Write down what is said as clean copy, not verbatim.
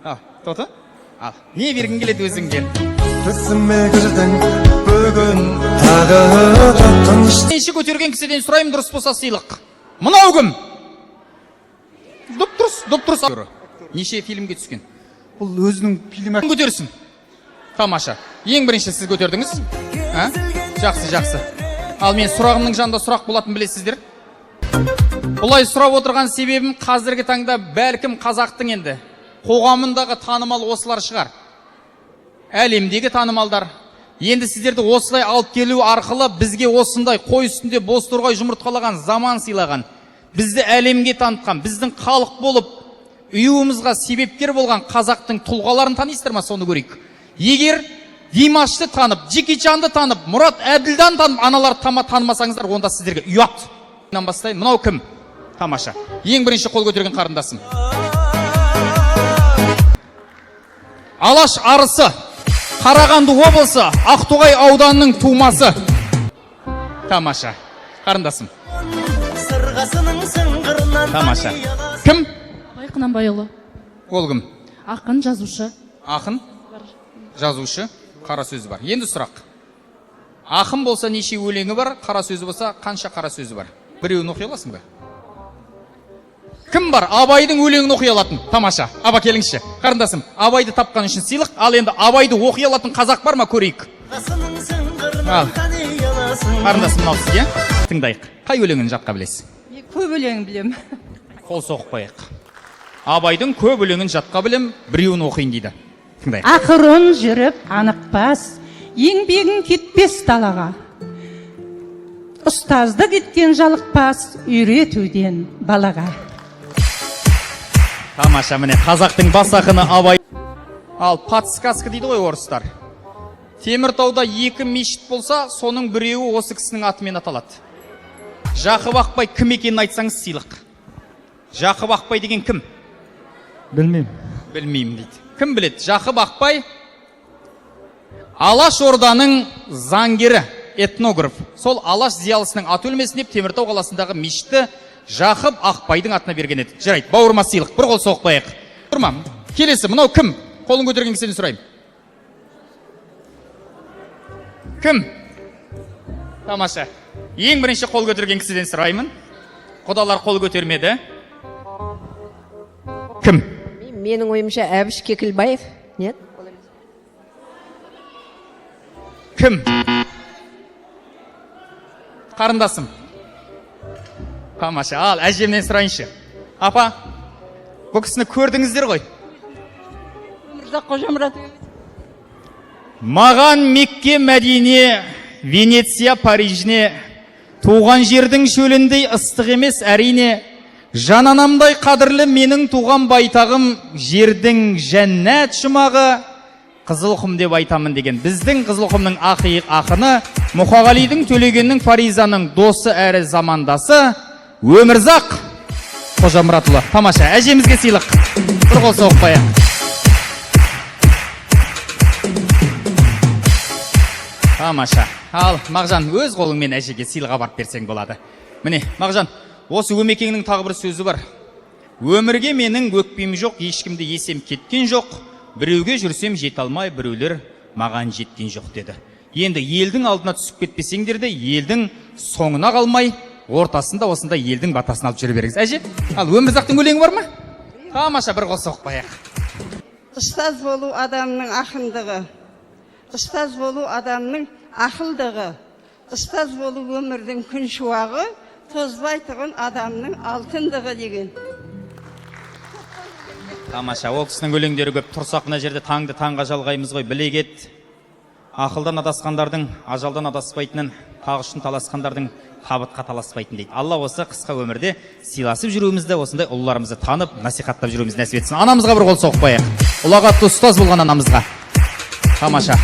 Ал, Тоты, ал, не бергің келеді өзіңге? Түсіме кірдің бүгін тағы тыныш. Бірінші көтерген кісіден сұраймын, дұрыс болса сыйлық. Мынау кім? Дұп дұрыс, дұп дұрыс. Неше фильмге түскен? Бұл өзінің фильм. Кім көтерсін? Тамаша. Ең бірінші сіз көтердіңіз. А? Жақсы, жақсы. Ал мен сұрағымның жанында сұрақ болатын білесіздер. Бұлай сұрап отырған себебім, қазіргі таңда бәлкім қазақтың енді қоғамындағы танымал осылар шығар. Әлемдегі танымалдар. Енді сіздерді осылай алып келу арқылы бізге осындай қой үстінде бозторғай жұмыртқалаған заман сыйлаған, бізді әлемге танытқан, біздің халық болып ұюымызға себепкер болған қазақтың тұлғаларын танисыздар ма, соны көрейік. Егер Димашты танып, Джеки Чанды танып, Мұрат Әбділдан танып, аналарды танымасаңыздар, онда сіздерге ұят. Бастайын. Мынау кім? Тамаша. Ең бірінші қол көтерген қарындасым. Алаш арысы, Қарағанды облысы, Ақтоғай ауданының тумасы. Тамаша. Қарындасым. Сырғасының сыңғырынан. Тамаша. Кім? Абай Құнанбайұлы. Ол кім? Ақын, жазушы. Ақын, жазушы, қара сөзі бар. Енді сұрақ. Ақын болса неше өлеңі бар, қара сөзі болса қанша қара сөзі бар? Біреуін оқи аласың ба? Кім бар Абайдың өлеңін оқи алатын? Тамаша. Аба, келіңізші. Қарындасым, Абайды тапқан үшін сыйлық. Ал енді Абайды оқи алатын қазақ бар ма, көрейік. Сырғасының Ал. сыңғырынан тани аласың. Қарындасым, мынау сізге. Тыңдайық. Қай өлеңін жатқа білесіз? Мен көп өлең білемін. Қол соғып қояйық. Абайдың көп өлеңін жатқа білем, біреуін оқиын дейді. Тыңдайық. Ақырын жүріп анықпас, еңбегің кетпес далаға. Ұстаздық еткен жалықпас, үйретуден балаға. Тамаша, міне қазақтың бас ақыны Абай. Ал подсказка дейді ғой орыстар. Теміртауда екі мешіт болса, соның біреуі осы кісінің атымен аталады. Жақып Ақбай кім екенін айтсаңыз сыйлық. Жақып Ақбай деген кім? Білмеймін. Білмеймін дейді. Кім біледі? Жақып Ақбай Алаш Орданың заңгері, этнограф. Сол Алаш зиялысының аты өлмесін деп Теміртау қаласындағы мешітті Жақып Ақбайдың атына берген еді. Жарайды, бауырыма сыйлық. Бір қол соғып қояйық. Тұрма. Келесі, мынау кім? Қолын көтерген кісіден сұраймын. Кім? Тамаша. Ең бірінші қол көтерген кісіден сұраймын. Құдалар қол көтермеді. Кім? Менің ойымша, Әбіш Кекілбаев. Нет? Кім? Қарындасым. Тамаша. Ал, әжемнен сұрайыншы. Апа, бұл кісіні көрдіңіздер ғой. Өмірзақ Қожамұрат. Маған Мекке, Мәдине, Венеция, Парижіне туған жердің шөліндей ыстық емес әрине. Жан анамдай қадірлі менің туған байтағым, жердің жәннат жұмағы Қызылқұм деп айтамын деген. Біздің Қызылқұмның ақиық ақыны, Мұқағалидың, Төлегеннің, Фаризаның досы әрі замандасы Өмірзақ Қожамұратұлы. Тамаша, әжемізге сыйлық. Бір қол соғып қояйық. Тамаша. Ал, Мағжан, өз қолыңмен әжеге сыйлық апарып берсең болады. Міне, Мағжан, осы Өмекеңнің тағы бір сөзі бар. Өмірге менің өкпем жоқ, ешкімді есем кеткен жоқ, біреуге жүрсем жете алмай, біреулер маған жеткен жоқ деді. Енді елдің алдына түсіп кетпесеңдер де, елдің соңына қалмай, ортасында осындай елдің батасын алып жүре беріңіз. Әже, ал Өмірзақтың өлеңі бар ма? Тамаша, бір қол соғып қояйық. Ұстаз болу адамның ақындығы. Ұстаз болу адамның ақылдығы. Ұстаз болу өмірдің күн шуағы, тозбайтұғын адамның алтындығы деген. Тамаша, ол кісінің өлеңдері көп. Тұрсақ мына жерде таңды таңға жалғаймыз ғой, біле кет. Ақылдан адасқандардың ажалдан адаспайтынын, тақ үшін таласқандардың табытқа таласпайтын дейді. Алла осы қысқа өмірде сыйласып жүруімізді, осындай ұлыларымызды танып, насихаттап жүруімізді нәсіп етсін. Анамызға бір қол соғып қояйық. Ұлағатты ұстаз болған анамызға. Тамаша.